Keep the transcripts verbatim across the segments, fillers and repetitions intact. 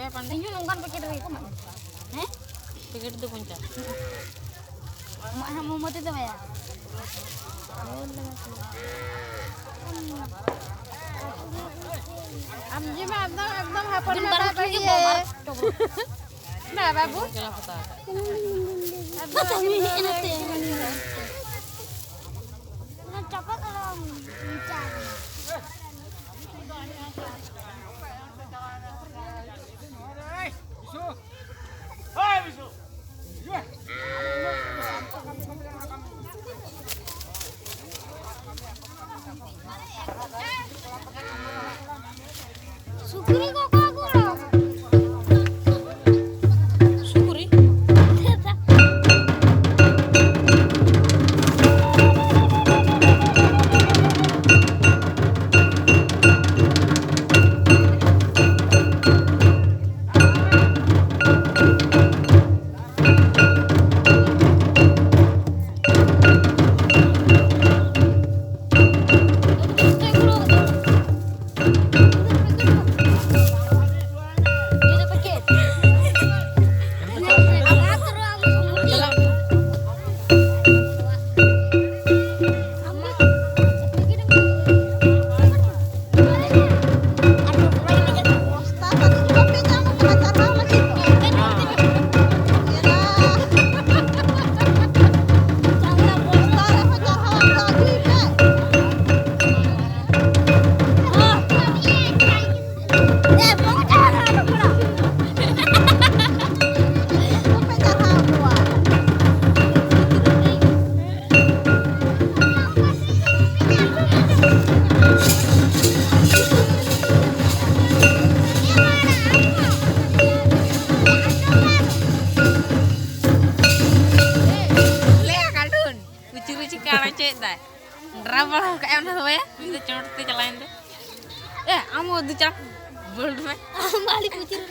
ᱤᱧ ᱦᱚᱸ ᱱᱚᱝᱠᱟᱱ ᱯᱮᱠᱮᱴ ᱨᱮᱜᱮ ᱠᱚ ᱮᱢᱟᱜ ᱢᱮ᱾ ᱦᱮᱸ? ᱯᱮᱠᱮᱴ ᱫᱚ ᱯᱚᱧᱪᱟᱥ᱾ ᱟᱢᱟᱜ ᱦᱚᱸ ᱢᱳᱢᱳ ᱛᱮᱫᱚ ᱵᱟᱭᱟ᱾ ᱟᱢ ᱡᱮ ᱢᱟ ᱮᱠᱫᱚᱢ, ᱮᱠᱫᱚᱢ ᱦᱟᱯᱲᱟᱢ ᱫᱤᱱ ᱵᱟᱨᱚ ᱵᱟᱵᱟ ᱴᱷᱮᱱ ᱜᱮ ᱜᱮ᱾ ᱵᱚᱢ ᱟᱨ ᱪᱚᱯᱚᱞ᱾ ᱵᱟ ᱵᱟᱵᱩ᱾ ᱪᱟᱞᱟᱣ ᱠᱟᱛᱟ᱾ ᱮᱠᱫᱚᱢ, ᱮᱠᱫᱚᱢ᱾ ᱚᱱᱟ ᱪᱟᱯᱟ ᱠᱟᱫᱟᱢ᱾ ᱥᱩᱠᱨᱤ ᱠᱚ ᱚᱠᱟ ᱠᱚ ᱚᱲᱟᱜ? ᱥᱩᱠᱨᱤ? ᱞᱟᱹᱭᱟ ᱠᱟᱞᱴᱩᱱ, ᱩᱪᱩᱨ ᱩᱪᱩᱨ ᱠᱟᱬᱟ ᱪᱮᱫ ᱫᱟᱭ? ᱰᱨᱟ ᱵᱟᱲᱟ ᱠᱟᱜ ᱟᱭ ᱚᱱᱟ ᱫᱚ ᱵᱟᱭᱟ? ᱩᱱᱤ ᱫᱚ ᱪᱚᱴ ᱛᱮ ᱪᱟᱞᱟᱣᱮᱱ ᱫᱚ᱾ ᱮ, ᱟᱢ ᱦᱚᱸ ᱫᱩ ᱪᱟᱯ ᱵᱚᱞ ᱢᱮ᱾ ᱟᱢ ᱵᱟᱞᱤ ᱯᱩᱪᱩᱨ᱾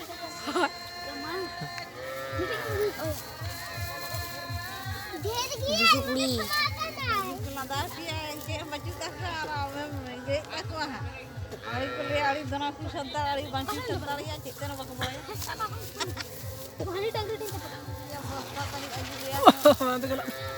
ᱦᱳᱭ᱾ ᱫᱩᱥᱩ ᱠᱩᱲᱤ᱾ ᱞᱟᱸᱫᱟ ᱯᱮᱭᱟ, ᱪᱮᱫ ᱦᱚᱸ ᱵᱟᱹᱪᱩᱜ ᱛᱟᱠᱚᱣᱟ ᱟᱨ ᱟᱢᱮᱢ ᱤᱭᱟᱹᱭᱮᱫ ᱛᱟᱠᱚᱣᱟ ᱦᱟᱸᱜ᱾ ᱟᱹᱲᱤ ᱠᱚ ᱞᱟᱹᱭᱟ, ᱟᱹᱲᱤ ᱫᱚᱱᱟ ᱠᱚ ᱥᱟᱱᱛᱟᱲ ᱟᱹᱲᱤ ᱵᱟᱝ ᱪᱮᱫ ᱛᱮ ᱦᱚᱸ ᱵᱟᱠᱚ ᱵᱟᱲᱟᱭᱟ᱾ ᱚᱱᱟ ᱛᱮ ᱪᱟᱞᱟᱜ ᱢᱮ᱾